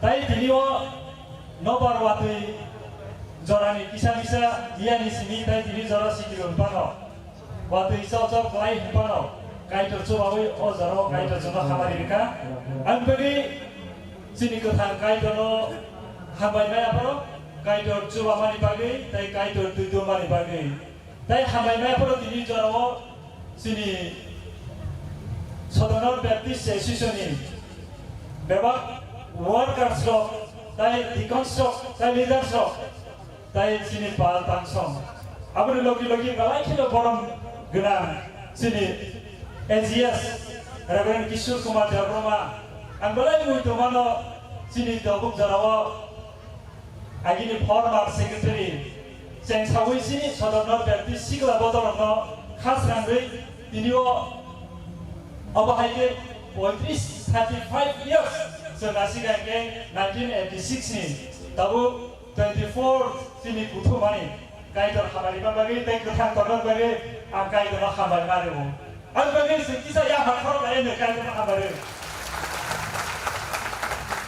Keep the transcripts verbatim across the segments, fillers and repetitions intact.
Tai tini o nobar watwi jorani kisa misa miyani simi tai tini jora sikirwi phano. Watwi chok chok kwlai hinphano Kaitor chubawi o jorao Kaitor jono hamari rikha. Ang bagwi chini kwthang Kaitorno hambai maya phano Kaitor chubamani bagwi tai Kaitor twi tongmani bagwi. Tai hambai maya phano tini jorao chini Sodorno Baptist Association ni bebak workers rok, tai deacons rok, tai leaders rok, tai chini pal tangsong. Aboni logi logi belai kheno borom gwnang chini A G S Reverend Kishore Kumar Debbarma. Ang belai mui tongmano chini dobuk jorao. Agini former secretary, chengsawi sini Sodorno Baptist Sikla Bodolrokno khasrangwi tini o obo hai khe poitris, thirty five years chwng nasikha hwnkhe nineteen eighty six ni tabuk twenty four chini kuthumani Kaitor hamari bagwi tei kwthang tongna bagwi ang Kaitorno hambai ma rwo. Ang bagwi se kisa ya ha khorok lai ne kai ma habari.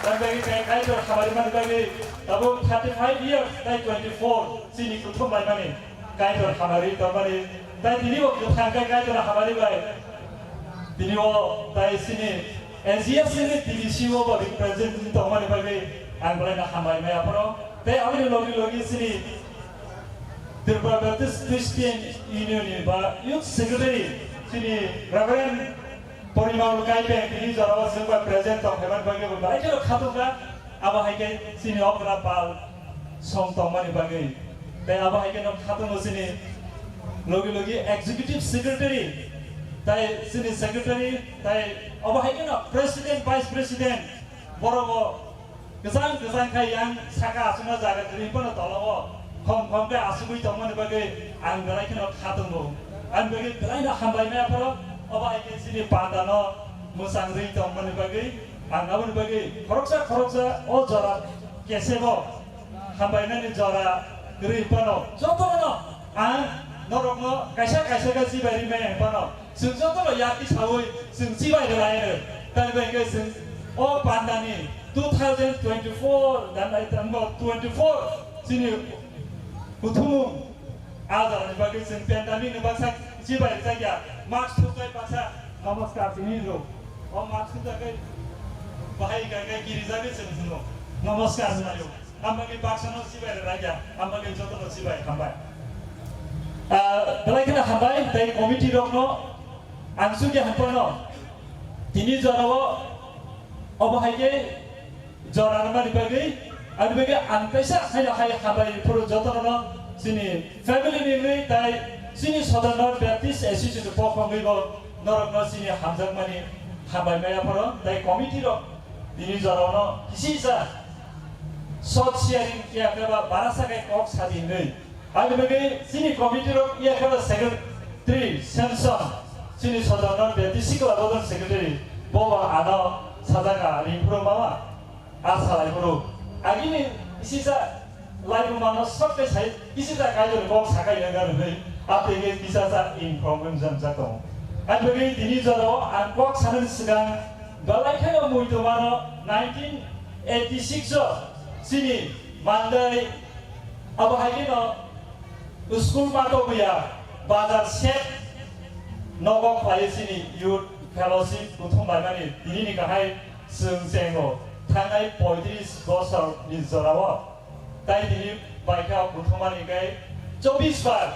Ang bagwi kai kai to habari man bagwi tabuk thirty five years tai twenty four chini kuthum bai mani kai to habari to mani tai tini bo kwthang kai kai to habari bai. Tini o tai sini N G S ni T D C o bo represent to mani bagwi ang bolai na hambai mai aphoro. Tai aboni logi logi sini Tripura Baptist Christian Union ni ba Youth Secretary chini Reverend Porimal Kaipeng tini jorao chwng bai present tong phaiman bagwi bo belai kheno khatungkha. Abo hai khe chini okra pal song tongmani bagwi. Tei abo hai kheno khatungo chini logi logi Executive Secretary, tai chini Secretary, tai abo hai kheno President, Vice President, borok bo Kwchang kwchang khe yang saka aswkna jaga kwrwi phano tolao khom khom khe asugwi tongmani bagwi ang belai kheno kha tongo. Ani bagwi belaino hambai maya phoro obo hai khe chini pandano mwchang rwi tongmani bagwi ang aboni bagwi khoroksa khoroksa o jora kesebo hambainani jora kwrwi phano jotono ang norokno kaisa kaisa khe chibai rwi maya phano Chwng jotono yakti saui chwng chibai rwlaino. Tamni bagwi chwng o pandani two thousand twenty-four dan ai tamo twenty-four chini kuthumung a jorani bagwi chwng pandemic ni baksa chibai rwjakya, mask thukjai baksa namaskar chini rw. O mask thukjagwi bahai hwnkha khe kirijagwi chwng phungo namaskar hwnlaio. Ang bagwi baksano chibai rwlaikha, ang bagwi jotono chibai hambai. Ah, belai kheno hambai tei committee rokno ang sugya hwnphano tini jorao obo hai khe jora rwmani bagwi, ani bagwi ang kaisa haino hai hambai phuru jotono chini family ni wngwi tai chini Sodorno Baptist Association ni pokha wngwi bo norokno chini hamjakmani hambai maya phoro tei committee rok tini jorao no kisi sa Short sharing khe khe ba barasa khe kok sadi hinwi. Ani bagwi chini committee rok iya khe ba secretary Samson, chini Sodorno Baptist Sikla Bodol secretary, bo ba ano sajak a ringphuru mama, a salai phuru. Agini isisa laibuma no sok khe sai isisa Kaitor kok sakai ya ga hinwi. Apege kisa sa information jak tongo. Ani bagwi tini jorao ang kok sanani swkang belai kheno muitu mano nineteen eighty six o chini Mandai abo hai kheno school mato buya bazar set nogo khlai chini youth fellowship kuthum bai mani tini ni kahai chwng chengo thangnai poitris bosor ni jorao tai tini bai kha kuthum mani kai chobbish bar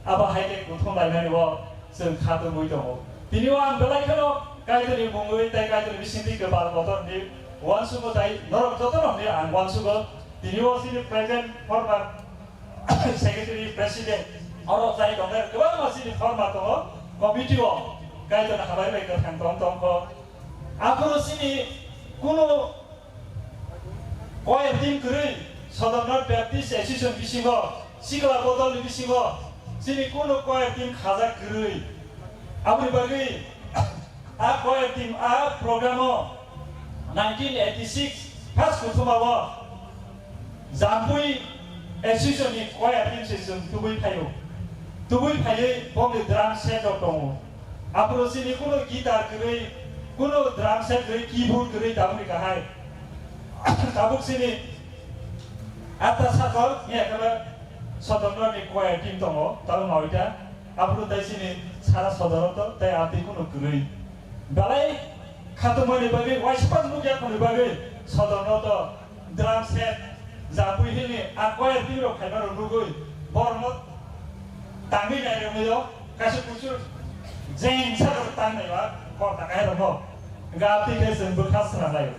abo hai khe kuthum bai mani o Chwng khatungwi tongo. Tini o ang belai kheno Kaitorni mungwi tei Kaitorni bisingtwi kwpal kotor hwnwi uansugo tei norok jotono hwnwi ang uansugo. Tini o chini present former secretary, president, oro chai tongnai kwbangma chini former tongo, committee o Kaitorni hamari bai kwthang tong tongkho. Aphuru chini kunu Choir team kwrwi, Sodorno Baptist Association bisingo, Sikla Bodolni bisingo, chini kunu choir team khajak kwrwi. Aboni bagwi a choir team a program o nineteen eighty six first kuthuma o Jampui Association ni choir team se chwng tubui phaio. Tubui phaiwi bongni drum set rok tongo. Aphuru chini kunu guitar kwrwi, kunu drum set kwrwi, keyboard kwrwi tabukni kahai. Tabuk sini atta sakol ni ekala sodorno ni koya team tongo, tabuk noita. Aphuru tai sini sara sodorno to tai abdi kunu kwrwi. Belai khatungmani bagwi, waispan nukya khoni bagwi sodorno to drum set, Jampui hilni a koya team rok khaima rok nugwi borokno tangwi nai rwngwi o kaisa kuchuk jeng sakor tang nai ba kok ta kai rokno. Ga abdi khe chwng bwkha swnam lai.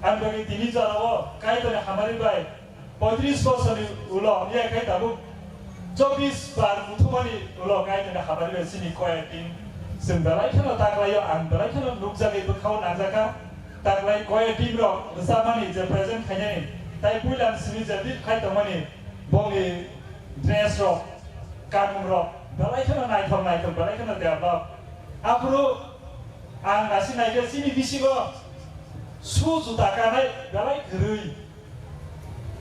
Ang bagwi tini jorao Kaitorni hamari bai poitris bosorni ulo, iya khe tabuk chobbish bar kuthumani ulo Kaitorni hamari bai chini koya team chwng belai kheno taklaio, ang belai kheno nukjagwi bwkhao nangjakha. Taklai koya team rok rwchapmani je present khainani, tai puila simi je lead khai tongmani bongni dress rok, kanmung rok belai kheno naithok naithok, belai kheno develop. Aphuru ang nasi naikhe chini bisingo shoe juta kanai belai kwrwi.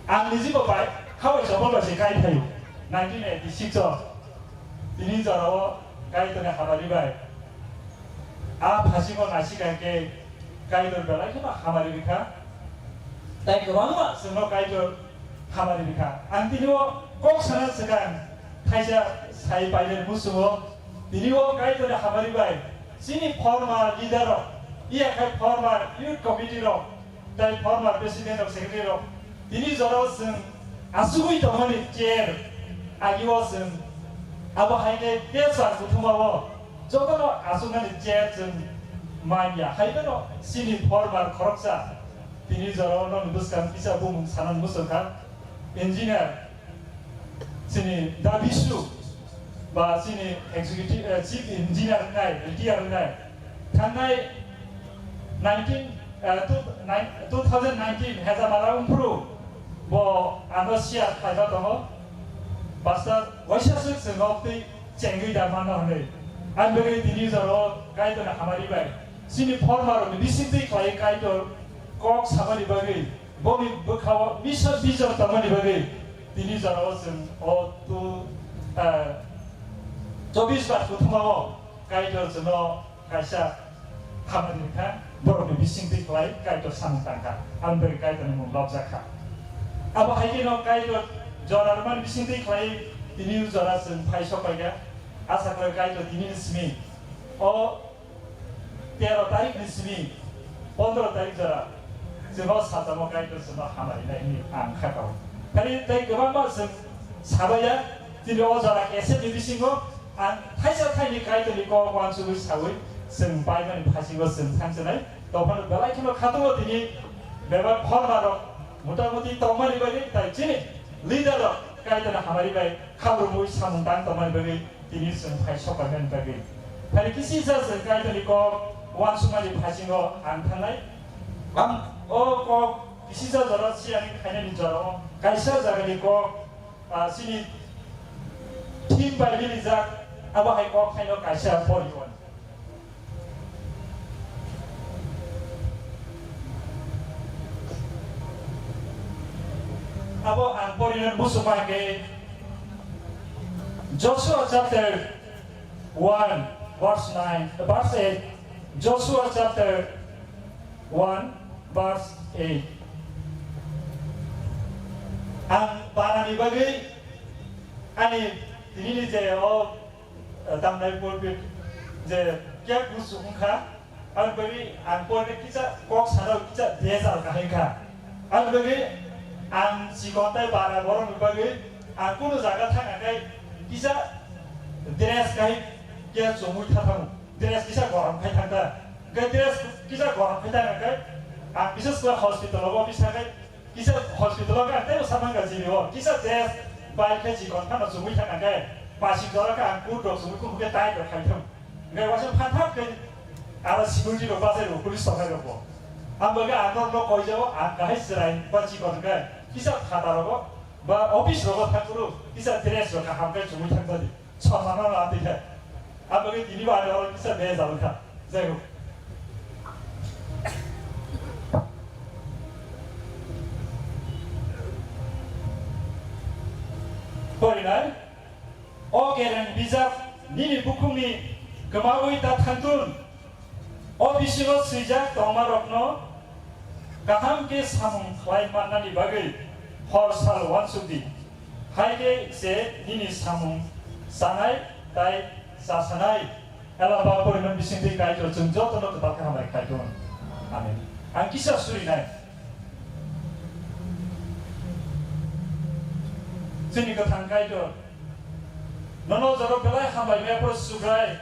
Ang nijibo bai khawai chopol bai se kai thaio nineteen eighty six o. Tini jorao Kaitorni hamari bai a phasingo naisika khe Kaitor belai kheno hamari rikha. Tai kwbangma chwngno Kaitor hamari rikha. Ang tini o kok sana swkang thaisa sai pailai muchungo. Tini o Kaitorni hamari bai chini former leader rok, iya khai former youth committee rok, tai former president rok, secretary rok, tini jorao chwng achugwi tongmani chair, agio chwng abo hai khe tei sar kuthumao jotono achuknani chair chwng manya, hai phano chini former khoroksa tini jorao nokni bwskang kisa bumung sanani muchungkha, engineer, chini Da Bisu ba chini executive, eh, chief engineer wngnai, retire wngnai, thangnai nineteen, eh, two, nine, two thousand nineteen hezamara wngphuru bo ano share khlaiba tongo. Pastor waisa swk chwng nok twi chengwi da manna hwnwi. Ang bagwi tini jorao Kaitorni hamari bai chini former rokni bisingtwi khlai Kaitor kok samani bagwi boni bwkhao misa bijor tongmani bagwi tini jorao chwng o tu, eh, chobbish bar kuthumao Kaitor chwngno kaisa hamari rikha, borokni bisingtwi khlai Kaitor samung tangkha, ang bagwi Kaitorni mung lobjakha. Abo hai kheno Kaitor jora rwmani bisingtwi khlai tini jora chwng phai sok paikha. Asa khlai Kaitor tinini simi o tero tarikh ni simi pondro tarikh jora chwngno sajamo Kaitor chwngno hamari nai hwnwi ang kha kao. Phari tei kwbangma chwng sabaiya, tini o jora S F ni bisingo ang thaisa thaini Kaitorni kok uansugwi saui chwng paimani phasingo chwng thangchinai. Tophano belai kheno khatungo tini bebak khorma rok motamuti tongmani bagwi tai chini leader rok Kaitorni hamari bai khabrumwi samung tang tongmani bagwi tini chwng phai sokphaimani bagwi. Phai kisisa chwng Kaitorni kok uansukmani phasingo ang thangnai. Ang o kok kisisa jora siyani khainani jorao kaisa jagani kok, ah, chini theme bai milijak, abo hai kok khaino kaisa poriwon. Abo ang porina muchungma khe Joshua chapter one verse nine, verse eight. Joshua chapter one verse eight. Ang barani bagwi ani tinini je o, eh, tamnai pulpit je kya kusu wngkha, ang bagwi ang porina kisa kok sana kisa bejal kahai kha. Ang bagwi ang chikon tai bara borokni bagwi ang kunu jaga thangna khe kisa dress kahai kya chumui thathango. Dress kisa gorom khai thangkha. Hwnkhe dress kisa gorom khai thangkha khe ang bises khe hospital o bisa khe kisa hospital o khe ang teibo samang ka jini o kisa dress bai khe chikon phano chumui thangkha khe pasing jora khe ang coat rok chumui khe tai rok khai thang. Hwnkhe waisa phan thap khe aro security rok bachai rok police tongnai rok bo. Ang bagwi ang norok no koi jao ang kahai chwrai ba chikon hwnkhe kisa khata rogo ba office rogo thang phuru kisa dress rok kaham khe chumui thang jadi. Sonmano na twi khe. Aboni tini bo ani oro kisa bejal wngkha. Jai ho. Porinai, o kereng bijap nini bukhukni kwmaui ta thangtun. O bisingo swijak tongmarokno Kaham khe samung khlai mannani bagwi hor sal uansuk di. Hai khe se nini samung chanai tai chasanai ela ba poriman bisingtwi Kaitor chwng jotono kwtal khe hambai khlai thung. Amen. Ang kisa surinai. Chini kwthang Kaitor, nono jaro belai hambai maya phuru Subrai,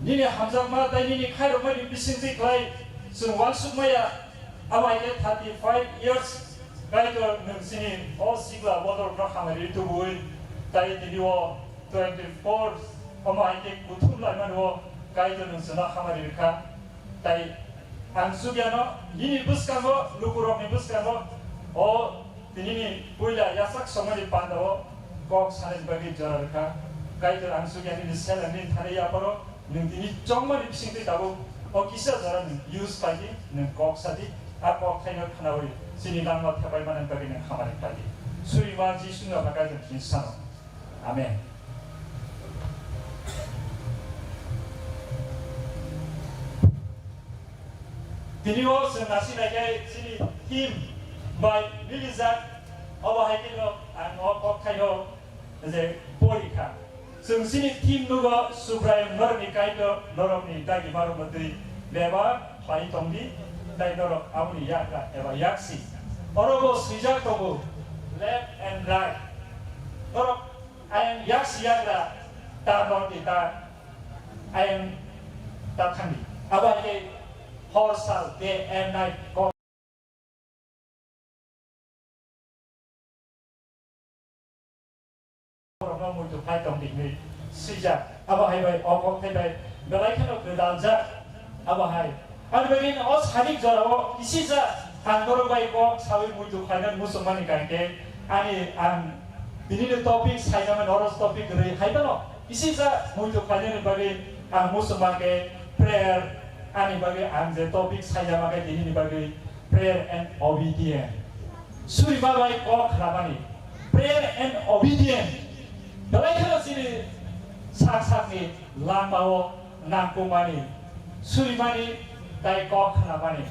nini hamjakma tai nini khairokmani bisingtwi khlai chwng uansuk maya. Abo hai khe thirty five years Kaitor nwng chini o sikla bodol no hamari tubui, tai tini o twenty four omo hai khe kuthum laimani o Kaitor nwng chwngno hamari rwkha. Tai ang sugiyano nini bwskango, lukurokni bwskango o tinini puila yasak somoni pandao kok sanani bagwi jora rwkha. Kaitor ang sugiyani nini selengni thani yaparo nwng tini chongmani bisingtwi tabuk o kisa jora nwng use khlai di, nwng kok sa di, a kok thaino khnaui chini langma thepai manani bagwi nwng hamari khlai di. Surima Jisu no bagwi nwng tini sano. Amen. Tini o chwng nasi naikhai chini theme bai milijak, obo hai kheno ang o kok thaino je porikha. Chwng chini theme nugo Subraiyung norokni Kaitor norokni dagi marokno twi bebak khlai tongdi, tai norok aboni yakra eba yaksi. Oro bo swijak tongo, left and right. Norok ayang yaksi yagra ta nordi ta ayang ta thangdi. Abo hai khe hor sal day and night kok borokno muitu phai tong di hinwi swijak. Abo hai bai o kok thai bai belai kheno gwdaljak. Abo hai. Ani bagwi o sadik jorao kisisa ang norok bai kok sawi muitu khlainani muchungmani kangkhe ani ang tinini topic sainamani oro topic kwrwi hai phano kisisa muitu khlainani bagwi ang muchungmankhe prayer ani bagwi ang je topic sainama khe tinini bagwi prayer and obedience. Surima bai kok khnamani. Prayer and obedience. Belai kheno chini sak sakni langmao nangkukmani. Surimani tai kok khnamani.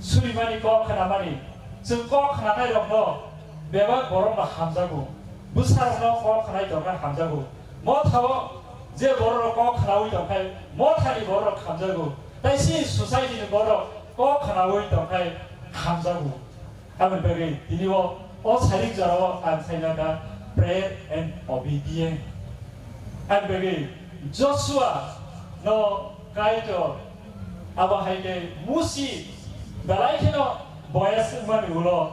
Surimani kok khnamani. Chwng kok khnanai rokno bebak borokno hamjago. Bwsarokno kok khnai tongkha hamjago. Mothao je bororok kok khnaui tongkhai, mothani bororok hamjago. Tai si society ni borok kok khnaui tongkhai hamjago. Aboni bagwi tini o, o sarik jorao ang saina kha prayer and obedience. Aboni bagwi Joshua no Kaitor abo hai khe Musi belai kheno boyas wngmani ulo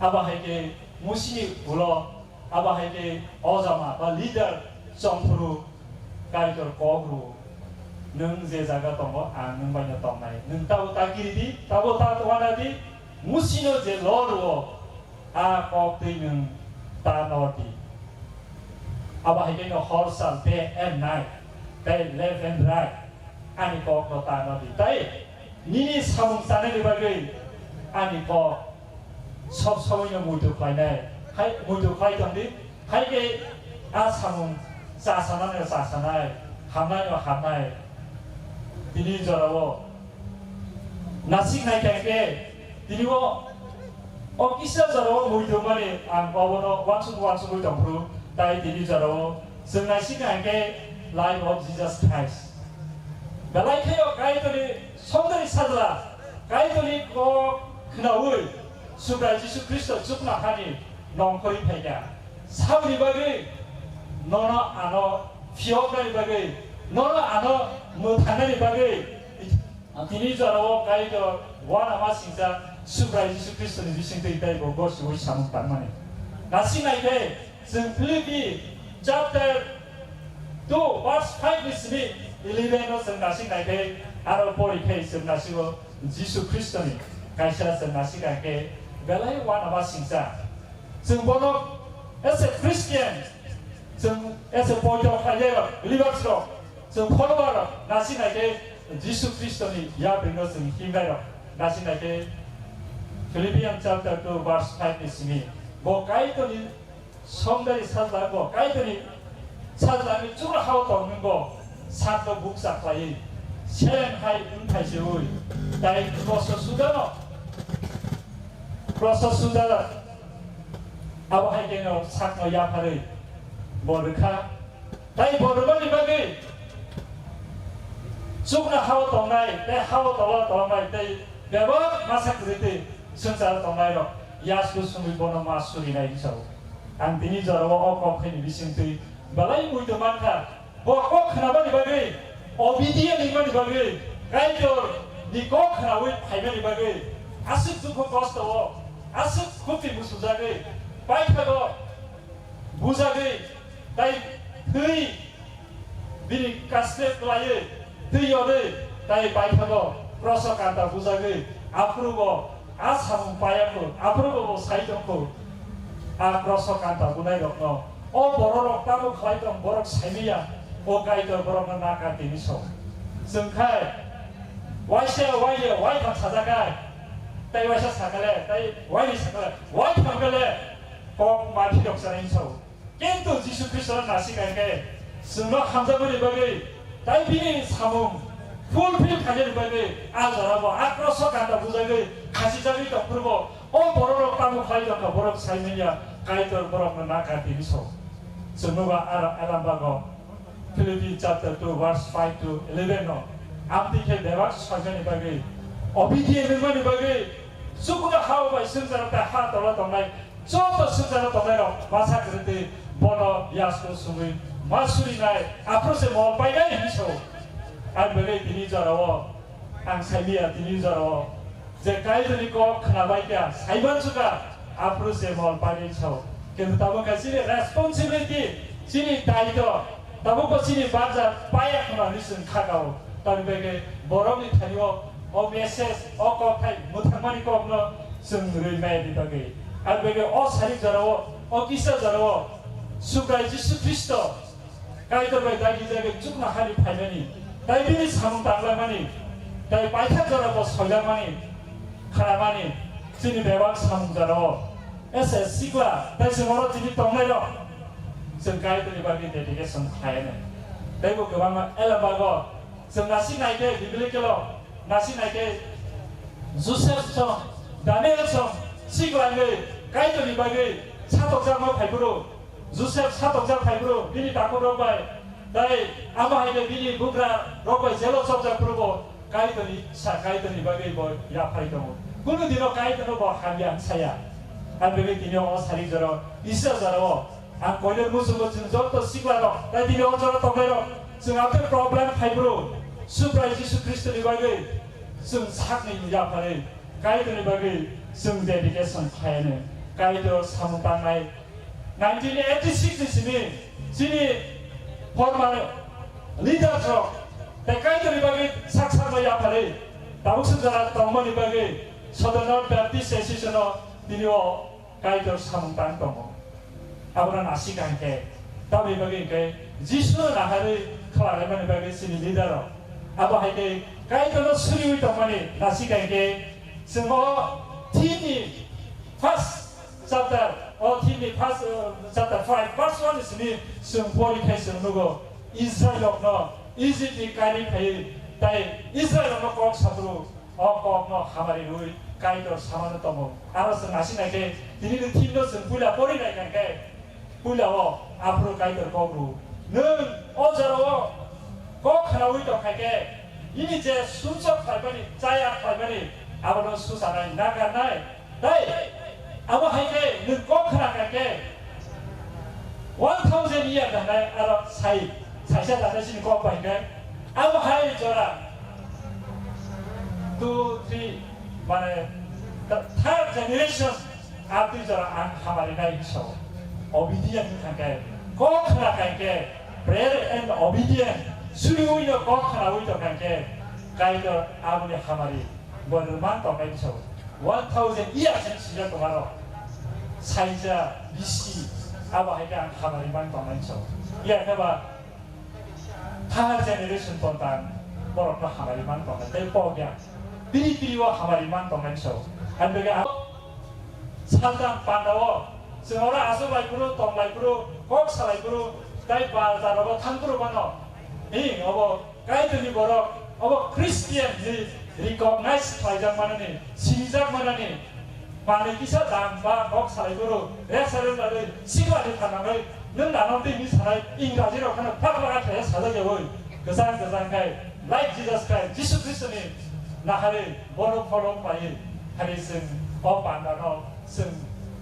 abo hai khe Musini ulo Abo hai khe o jama ba leader chongphuru Kaitor kok rwo, "Nwng je jaga tongo, ang nwng bai no tongnai. Nwng tabo ta kiri di, tabo ta tongna di, Musino je lo rwo, a kok twi nwng ta nor di." Abo hai khe no hor sal, day and night, tei left and right, ani kok no ta nor di. Tai nini samung chanani bagwi ani kok sob somoino muitu khlainai, hai muitu khlai tongdi, hai khe a samung chasanani chasanai, hamnaino hamnai. Tini jorao nasik nai khe, khe tini o, o kisa jorao muitu mani ang obono uansuk uansugwi tongphuru, tai tini jorao chwng naisik nai khe life of Jesus Christ. Belai khe o Kaitorni songdari sajla, Kaitorni kok khnaui Subrai Jisu Khristo chuknohani nongkhorwi phaikha. Saboni bagwi nono ano phiyoknani bagwi, nono ano mwthangnani bagwi, tini jorao Kaitor uanama singcha Subrai Jisu Khristoni bisingtwi tei bo gosiui samung tangmani. Nasik nai khe, Chwng Philippi chapter two verse five ni simi eleven o chwng nasik nai khe, aro pori khe chwng nasik o Jisu Khristo ni kaisa chwng nasik nai khe belai uanama singcha. Chwng bono as a Christian, chwng as a poito khaijak rok, believers rok, chwng follower rok nasik nai khe Jisu Khristo ni yapri no chwng himnai rok nasik nai khe Philippians chapter two verse five ni simi bo Kaitor ni Songdari sajla bo, Kaitorni sajlani chuknohao tongmung bo, sakno bukcha khlaiwi, Seleng hai wng thaiseui, tai kroso sudano, kroso suda abo hai keno sakno yapharwi bo rwkha. Tai bo rwmani bagwi chukno hao tongnai, tei hao tola tongmai, tei bebak masa kwrwi twi swngcharo tongnairok yasku sungwi bono ma surinai hinwi sao. Ang tini jorao o kok khaini bisingtwi belai muitu mankha. Bo kok khnabani bagwi, obedient wngmani bagwi, Kaitor ni kok khnaui phaimani bagwi, aswk dukhu kosto o, aswk khukti musujagwi, paithago bujagwi, tai thwi bini kasle kwlaiwi, thwi yorwi, tai paithago kroso kanta bujagwi, aphuru bo a samung paiya kho, aphuru bo bo sai tong kho, a kroso kanta bunai rokno. O bororok tamo khlai tong, borok saimanya, o Kaitor borokno nakar tini so. Chwng khai, waisa, waile, waitham sajakha, tai waisa sakale, tai waini sakale, waitham kale, kok ma phirok sanai so. Kintu Jisu Khristo no nasi kai khe, chwngno hamjakmani bagwi, tai bini samung fulfill khainani bagwi, a jora bo a kroso kanta bujagwi, khasijagwi tong phuru bo, o bororok tamo khlai tongkha, borok saimanya, Kaitor borokno nakar tini so. Chwngno ba aro Elam bago Philippi chapter two verse five to eleven no amtwi khe bebak soimani bagwi, obedient wngmani bagwi, chukno hao bai swngcharo tei ha tola tongnai joto swngcharo tongnairok bwsa kwrwtwi bono yasku sungwi ma surinai, aphuru se mol painai hinwi sao. Ani bagwi tini jorao ang saimanya, tini jorao je Kaitorni kok khnabai kha, saiman suka, aphuru se mol painai sao. Kintu tabuk khe chini responsibility, chini daito, tabuk bo chini barja paiya khna hinwi chwng kha kao. Tamni bagwi borokni thani o, o message, o kok thai mwthangmani kokno chwng rwi maya ni bagwi. Ani bagwi o sari jorao, o kisa jorao Subrai Jisu Khristo Kaitor bai dagi jagwi chukno hani phaimani, tai bini samung tanglamani, tai paithak jora bo soilamani, kharamani, chini bebak samung jorao. Ese sikla, tai chwng oro tini tongnairok, chwng Kaitorni bagwi dedication khlainai. Tei bo kwbangma Elam bago, chwng nasik nai khe biblical o, nasik nai khe Joseph song, Daniel song, siklangwi Kaitorni bagwi satokjakma phaiphuru, Joseph satokjak phaiphuru, bini takhukrok bai, tei amo hai khe bini bugrarok bai jelo chopjak phuru bo Kaitorni sa, Kaitorni bagwi bo yaphai tongo. Kunu dino Kaitorno bo hamya saya. Ani bagwi tini o sari jora, Israel jora o, ang koinwi muchungo chwng joto siklarok, tei tini o jora tongnairok, chwng abo problem phaiphuru, Subrai Jisu Khristoni bagwi chwng sakni yapharwi, Kaitorni bagwi chwng dedication khlainai. Kaitor samung tangnai nineteen eighty-six ni simi chini former leaders rok tei Kaitorni bagwi sak sakno yapharwi tabuk swk jora tongmani bagwi Southern North Baptist Association o tini o Kaitor samung tang tongo. Abono nasi kaham khe, tamni bagwi hwnkhe Jisu naharwi khlai laimani bagwi chini leader rok. Abo hai khe Kaitorno suriwi tongmani nasi kaham khe, chwng o theme ni first chapter, o theme ni first, uh, chapter five, verse one ni simi chwng pori khai chwng nugo, Israel rokno Egypt ni kari phaiwi tai Israel rokno kok saphuru. O kokno hamari rwi Kaitor samano tongo. Aro chwng nasi nai khe, tini ni theme no chwng puila pori nai kha khe, puila o aphuru Kaitor kok rw. Nwng o jora o kok khnaui tong khai khe, nini je suchok khlaimani, chaya khlaimani, abono suchanai, nakarnai. Tei abo hai khe nwng kok khna kha khe, one thousand year dangnai aro sai, saisa dangnai chini kok bai hwnkhe, abo hai jora two, three, mane, th-, third generation, abdi jora ang hamari nai hinwi sao. Obedient wngkha khe, kok khna kha khe, prayer and obedient, suriui no kok khnaui tong kha khe, Kaitor aboni hamari bo rwmang tong nai hinwi sao. One thousand years ni sijak tongmaro. Saija bisi abo hai khe ang hamari man tongnai so. Iya khe ba third generation tong tang borok no hamari man tongnai tei pok ya. Piri piri o hamari man tongnai so. Ang bege ang saltang panda o chwng oro aswk lai phuru tong lai phuru kok sa lai phuru tei bal ta rogo thang phuru mano. Hing obo Kaitorni borok Obo Christian ni recognize khlaijak manani, sinijak manani, manwi kisa dam ba kok salai boro, rek salai lalwi, sikla ni thanangwi, nwng dano twi ni sanai, Ingraji rok kheno phak laga khlai sajak yawi, gajang gajang khai, like Jesus Christ, Jisu Khristo ni naharwi, bono follow pai, hari chwng o panda no, chwng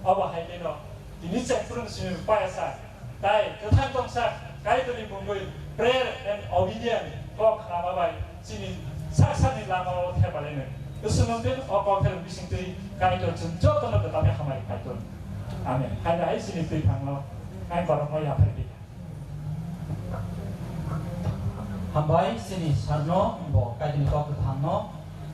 obo hai khe no, tini chengphrung simi paya sa, Tai kwthang tongsa Kaitorni mungwi prayer and obedience kok khlama bai chini sak sakni lama o thepalaino. Iswrwng tei o kok thani bisingtwi Kaitor chwng jotono kwtal khe hamari khlai tong. Amen. Haino hai chini twi thangno ang borokno yaphardi. Hambai chini sarno bo Kaitorni kok kwthangno